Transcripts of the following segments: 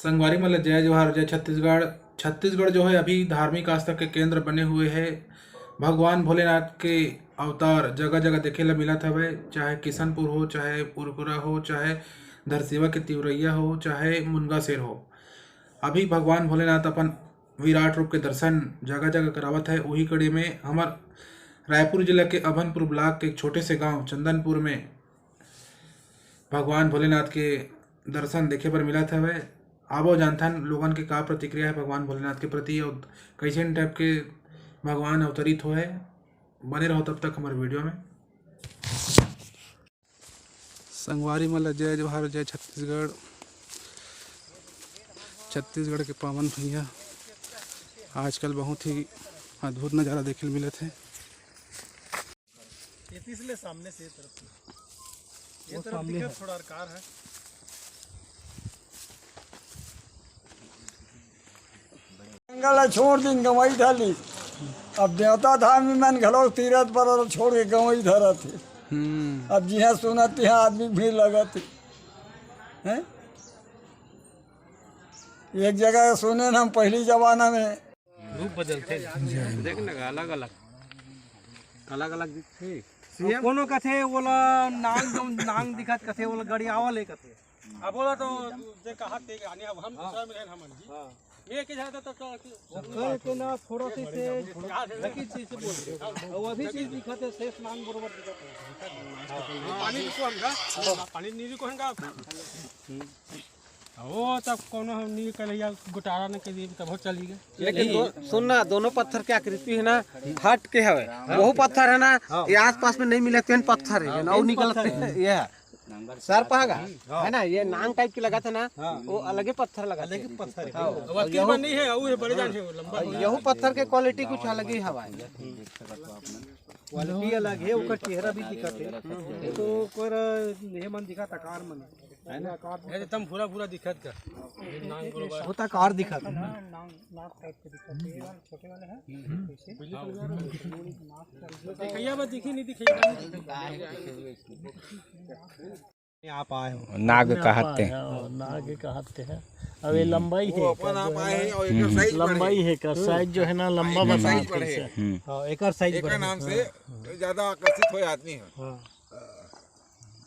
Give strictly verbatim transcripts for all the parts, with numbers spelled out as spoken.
संगवारी मन ल जय जोहार, जय छत्तीसगढ़। छत्तीसगढ़ जो है अभी धार्मिक आस्था के केंद्र बने हुए है। भगवान भोलेनाथ के अवतार जगह जगह देखे ला मिलत हवय, चाहे किशनपुर हो, चाहे उरकुरा हो, चाहे धरसीवा के तिवरैया हो, चाहे मुनगासेर हो। अभी भगवान भोलेनाथ अपन विराट रूप के दर्शन जगह जगह करावत है। उही कड़ी में हमर रायपुर जिला के अभनपुर ब्लॉक के एक छोटे से गांव चंदनपुर में भगवान भोलेनाथ के दर्शन देखे बर मिलत हवय। आबो जानथन लोगन के का प्रतिक्रिया है भगवान भोलेनाथ के प्रति और कइसन टाइप के भगवान अवतरित होए। बने रहो तब तक हमर वीडियो में। संगवारी मन ल जय जोहार, जय छत्तीसगढ़। छत्तीसगढ़ के पावन भुइयां आजकल बहुत ही अद्भुत नजारा देखे ल मिलत है। ये तीसले सामने से ये तरफ से। ये वो तरफ सामने दिखा है। थोड़ा कार है। जंगल ला छोड़ दिन गंवई धर ली। अब देवता धाम में मन घलो तीरथ पर छोड़ के गंवई धरत हे। हम्म। अब जिहाँ सुनत तिहाँ आदमी भीड़ लगत हे। हैं? एक जगह सुने न हम पहली जमाना में रूप बदलते हैं। देख ना, अलग अलग, अलग अलग दिखते। अब कोनो कथे ओला नांग, जो नांग दिखत कथे ओला गड़ियावल है कथे। अब बोला तो जे कहा ते आने, अब हम दूसरा में हैं हमन जी। हाँ। मैं के जाता तो, तो कहे के ना थोड़ा से, से यहाँ से लकी चीज से बोल दे। और अभी चीज दिखत है, शेष नांग बरोबर दिखत है। पानी को हमका, पानी नीली को हमका। वो तब कोनो हम नी कलैया गोटारा न के दी, तब हो चली गए। लेकिन दो, सुन ना, दोनों पत्थर के आकृति है ना, हट के हवे। वो पत्थर है ना, ये आसपास में नहीं मिले, तेन पत्थर है ना, वो निकलते हैं, ये है। सर पहागा, है ना, ये नांग टाइप की लगा था ना, वो अलगे पत्थर लगा था। अलगे पत्थर है। हाँ, अब और अक्की यहू, बन नहीं है, वो है बड़े जान है, वो लंबा और हो यहू गया। पत्थर के क्वालिटी कुछ अलग ही हवा है। क्वालिटी अलग है, ओकर चेहरा भी दिखत है। तो ओकर ये मन दिखत आकार मन। है ना? ये एकदम भूरा भूरा दिखत का। ये नांग बरोबर। होता कार दिखत है। नांग, नांग टाइप के दिखत है। ये वाला छोटे वाले हैं। देखिए, बस दिखी नहीं दिखी। आप आए हो। नाग आप कहते आए हैं। हो, नाग कहते हैं। अब ये लंबाई है, अपन आप आए हैं और एकर साइज बढ़े। लंबाई है का, साइज जो है ना, लंबा एकर बना साइज बढ़े। हम्म। हाँ, एकर साइज एकर बढ़े। नाम से ज्यादा आकर्षित हो आदमी है। हाँ।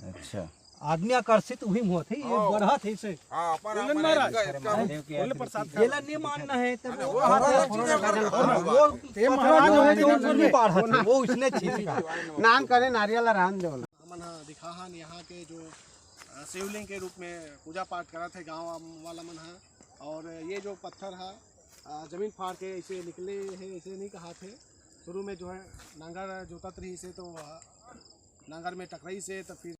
अच्छा। आदमी आकर्षित उही में होत हे, ये हाँ। बढ़त हे इसे। हाँ, अपन, उलन अपन महाराज। इनका, इनका बोले प्रसाद खा। जेला नहीं मानना है, तब हाँ, वो वो हमारा हमारा चीज है, हमारा वो, वो ते महाराज जो है, जो उनको नहीं बाढ़त है, वो इसने चीज का। नाम करे नारियल राम देवला। हमन ह दिखाहन यहाँ के जो, अ, शिवलिंग के रूप में पूजा पाठ करत हे गाँव वाला मन ह। और ये जो पत्थर ह, अ, जमीन फाड़ के ऐसे निकले हे, ऐसे नहीं कहा थे। शुरू में जो है नांगर जोतत रही से तो, अ, नांगर में टकराई से तो फिर